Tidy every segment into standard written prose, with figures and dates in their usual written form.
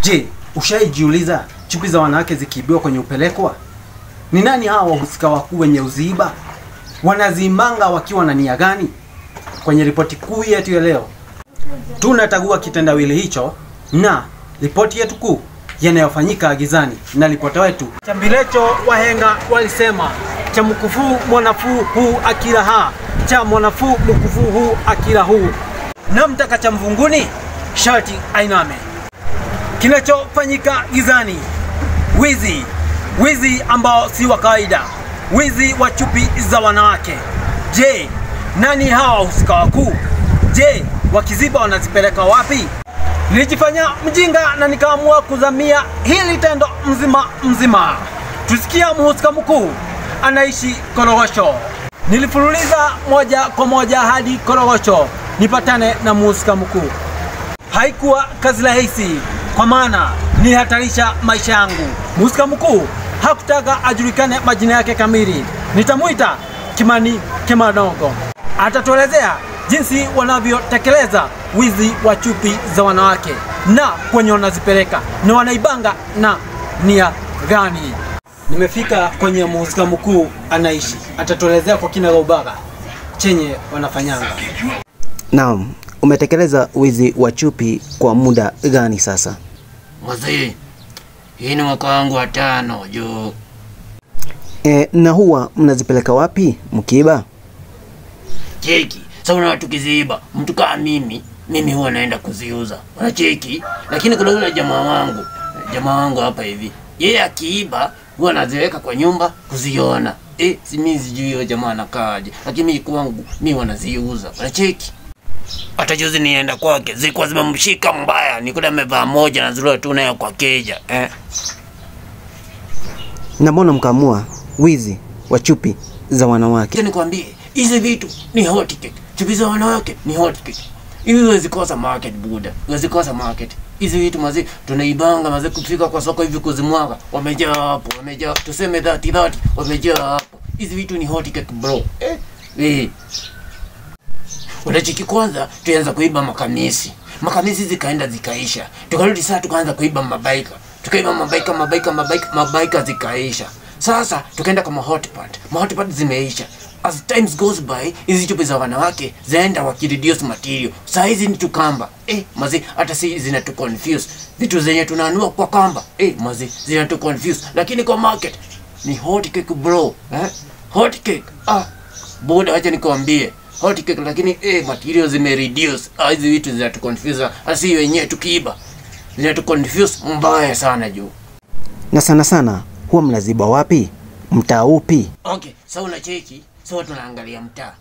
Je, ushaijiuliza chupi za wanawake zikiibiwa kwenye upelekwa? Ni nani hawa wahusika wakuu wenye uziiba? Wanazimanga wakiwa na nia gani? Kwenye ripoti kuu yetu ya leo tunatagua kitendawili hicho na ripoti yetu kuu yanayofanyika gizani na ripota wetu Chambilecho. Wahenga walisema cha mkufuu mwanafuu huu akila ha, cha mwanafuu mkufuu huu akila huu, na mtaka cha mvunguni sharti ainame. Kinachofanyika gizani, wizi, wizi ambao si wa kawaida, wizi wa chupi za wanawake. Je, nani hawa wahusika wakuu? Je, wakiziba wanazipeleka wapi? Nilijifanya mjinga na nikaamua kuzamia hili tendo mzima mzima. Tusikia mhusika mkuu anaishi Korogosho. Nilifululiza moja kwa moja hadi Korogosho nipatane na mhusika mkuu. Haikuwa kazi rahisi kwa maana nilihatarisha maisha yangu. Mhusika mkuu hakutaka ajulikane majina yake kamili. Nitamuita Kimani Kimanogo. Atatuelezea jinsi wanavyotekeleza wizi wa chupi za wanawake na kwenye wanazipeleka na wanaibanga na nia gani. Nimefika kwenye mhusika mkuu anaishi. Atatuelezea kwa kina ubaga chenye wanafanyanga. Naam, umetekeleza wizi wa chupi kwa muda gani sasa? Wazee, hii ni mwaka wangu wa 5 juu. Na huwa mnazipeleka wapi mkiiba? Cheki, sasa una tukiziiba, mtu kama mimi huwa naenda kuziuza. Unacheki? Lakini kuna yule jamaa wangu hapa hivi. Yeye akiiba huwa anaziweka kwa nyumba kuziona. Si mimi sijui yule jamaa anakaaje. Lakini mimi kwangu mimi wanaziuza. Unacheki? Hata juzi nienda kwake, zilikuwa zimemshika mbaya, nikuta amevaa moja na zile tu nayo kwa keja. Na mbona mkaamua wizi wa chupi za wanawake? Nikwambie, hizi vitu ni hot cake. Chupi za wanawake ni hot cake. Hizi huwezi kosa market buda. Huwezi kosa market. Hizi vitu mazi tunaibanga mazi kufika kwa soko hivi kuzimwaga. Wamejaa hapo, wamejaa. Tuseme 30 wamejaa hapo. Hizi vitu ni hot cake bro. Unachiki kwanza tuanza kuiba makamisi. Makamisi zikaenda zikaisha. Tukarudi sasa tukaanza kuiba mabaika. Tukaiba mabaika zikaisha. Sasa tukaenda kama hotpot. Hotpot zimeisha. As times goes by, hizi chupi za wanawake zaenda wakireduce material. Saa hizi ni tukamba. Mazi hata si zinatu confuse. Vitu zenye tunanunua kwa kamba. Mazi zinatu confuse. Lakini kwa market ni hot cake bro. Hot cake. Boda acha nikwambie. Hot cake lakini material zime reduce. Hizi vitu zinatu confuse. Asi wenyewe tukiiba. Zinatu confuse mbaya sana juu. Na sana sana huwa mnaziba wapi? Mtaa upi? Okay, sasa unacheki, sasa tunaangalia mtaa.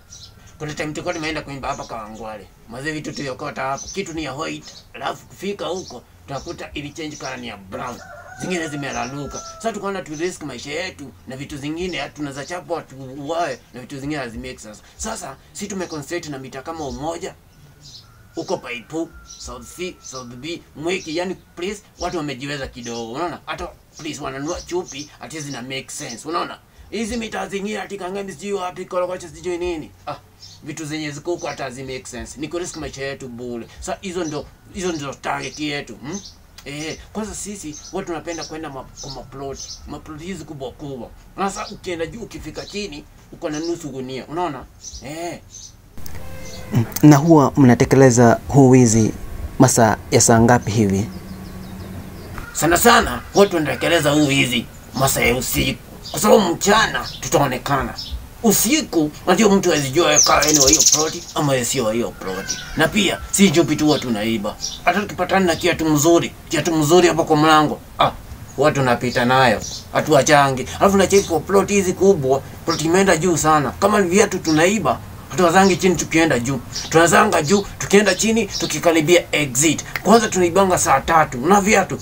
Kuna time tulikuwa tumeenda kuimba hapa Kawangware. Mazee vitu tuliokota hapo, kitu ni ya white, alafu kufika huko tunakuta ili change color ni ya brown. Zingine zimeraruka. Sasa tukaona tu risk maisha yetu na vitu zingine tunaweza chapwa tuuae na vitu zingine hazimake sense. Sasa si tumeconcentrate na mitaa kama Umoja, uko Paipu, South C, South B, Mwiki, yani please watu wamejiweza kidogo, unaona? Hata please wananunua chupi ati zina make sense, unaona? Hizi mitaa zingine ati Kangemi sijui wapi, Korogosho sijui nini. Vitu zenye ziko huko hata hazi make sense. Ni risk maisha yetu bure. Sasa hizo ndio target yetu, kwanza sisi watu tunapenda kwenda kwa maplot. Maplot hizi kubwa kubwa. Sasa ukienda juu ukifika chini uko na nusu gunia, unaona? Na huwa mnatekeleza huu wizi masaa ya saa ngapi hivi? Sana sana huwa tunatekeleza huu wizi masaa ya usiku. Kwa sababu mchana tutaonekana. Usiku unajua mtu hawezi kama ni wa hiyo plot ama sio wa hiyo plot. Na pia si chupi tu huwa tunaiba. Hata tukipatana na kiatu mzuri hapo kwa mlango, huwa tunapita nayo. Hatuachangi. Alafu unacheki kwa plot hizi kubwa, plot imeenda juu sana. Kama ni viatu tunaiba, tunazangi chini tukienda juu. Tunazanga juu, tukienda chini, tukikaribia exit. Kwanza tunaibanga saa 3. Na viatu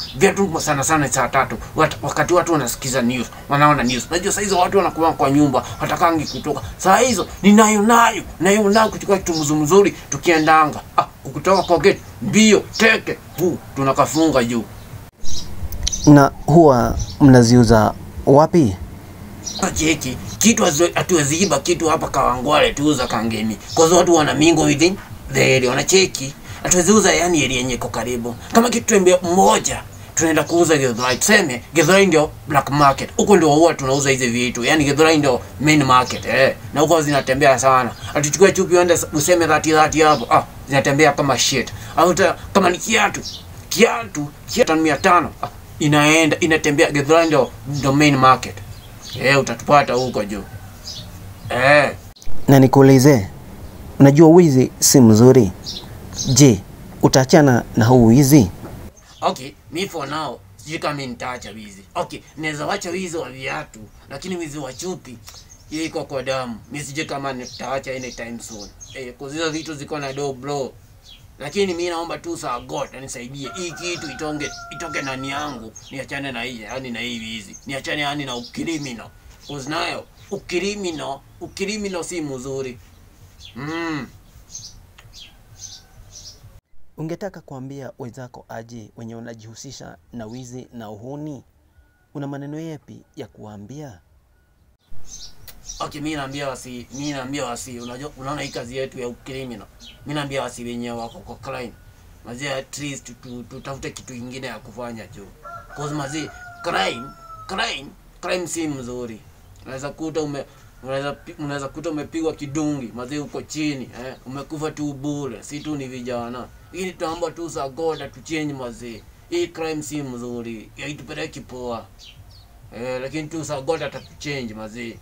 sana sana saa 3. Wakati watu wanasikiza news, wanaona news. Unajua saa hizo watu wanakuwa kwa nyumba, hatakangi kutoka. Saa hizo ni nayo kuchukua kitu mzuri tukiendanga. Kutoka kwa gate, mbio, teke, tunakafunga juu. Na huwa mnaziuza wapi? Cheki, kitu hatuweziiba kitu hapa Kawangware tuuza Kangemi. Kwa sababu watu wana mingo within the area, wanacheki. Hatuweziuza yani area yenye iko karibu. Kama kitu tuembe moja, Tunaenda kuuza Githurai. Tuseme Githurai ndio black market. Huko ndio huwa tunauza hizi vitu. Yaani Githurai ndio main market Na huko zinatembea sana. Atuchukue chupi uende useme 30 hapo. Ah, zinatembea kama shit. Au kama ni kiatu. Kiatu 500. Ah, inaenda inatembea. Githurai ndio main market. Utatupata huko juu. Na nikuulize, unajua wizi si mzuri. Je, utaachana na huu wizi? Okay, me for now sijui kama nitaacha wizi. Okay, naweza wacha wizi wa viatu, lakini wizi wa chupi hiyo iko kwa damu. Mimi sijui kama nitaacha anytime soon. Kwa hizo vitu ziko na do bro. Lakini mimi naomba tu saa God anisaidie hii kitu itoke ndani yangu, niachane na hii, yani na hii wizi. Niachane yani na ukriminal. Cause nayo ukriminal si mzuri. Ungetaka kuambia wenzako aje wenye wanajihusisha na wizi na uhuni? Una maneno yapi ya kuambia? Okay, mimi naambia wasi, unajua unaona hii kazi yetu ya ukriminal. Mimi naambia wasi wenyewe wako kwa crime. Mazee at least tutafute kitu kingine ya kufanya juu. Cause mazee crime si mzuri. Unaweza kuta umepigwa kidungi, mazee uko chini, umekufa tu bure, si tu ni vijana. Hii tunaomba tu za God tuchange mazee. Hii crime si mzuri, haitupeleki poa. Lakini tu za God atatuchange mazee.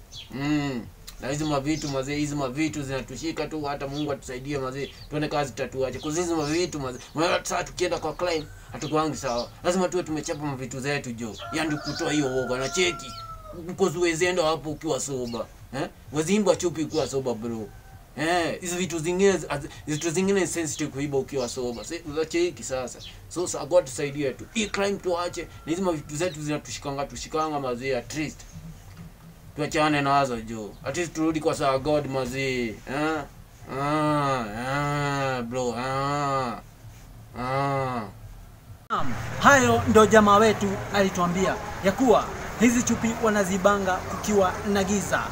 Na hizi mavitu mazee, hizi mavitu zinatushika tu, hata Mungu atusaidie mazee. Tuone kazi tutatuache. Kwa hizi mavitu mazee, maana sasa tukienda kwa crime hatukuangi sawa. Lazima tuwe tumechapa mavitu zetu juu. Yaani kutoa hiyo woga na cheki. Because uwezi enda hapo ukiwa sober. Wazimba chupi ukiwa sober bro. Hizo vitu zingine sensitive kuiba ukiwa sober. Sasa cheki sasa. So sasa God tusaidie tu. Hii crime tuache. Na hizo vitu zetu zinatushikanga mazee at least. Tuachane nazo juu. At least turudi kwa saa God mazee. Bro. Hayo ndo jamaa wetu alituambia ya kuwa hizi chupi wanazibanga kukiwa na giza.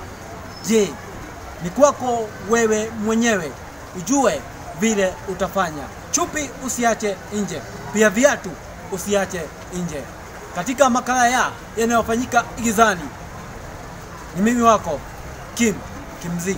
Je, ni kwako wewe mwenyewe ujue vile utafanya. Chupi usiache nje, pia viatu usiache nje. Katika makala yanayofanyika gizani, ni mimi wako Kim Kimzi.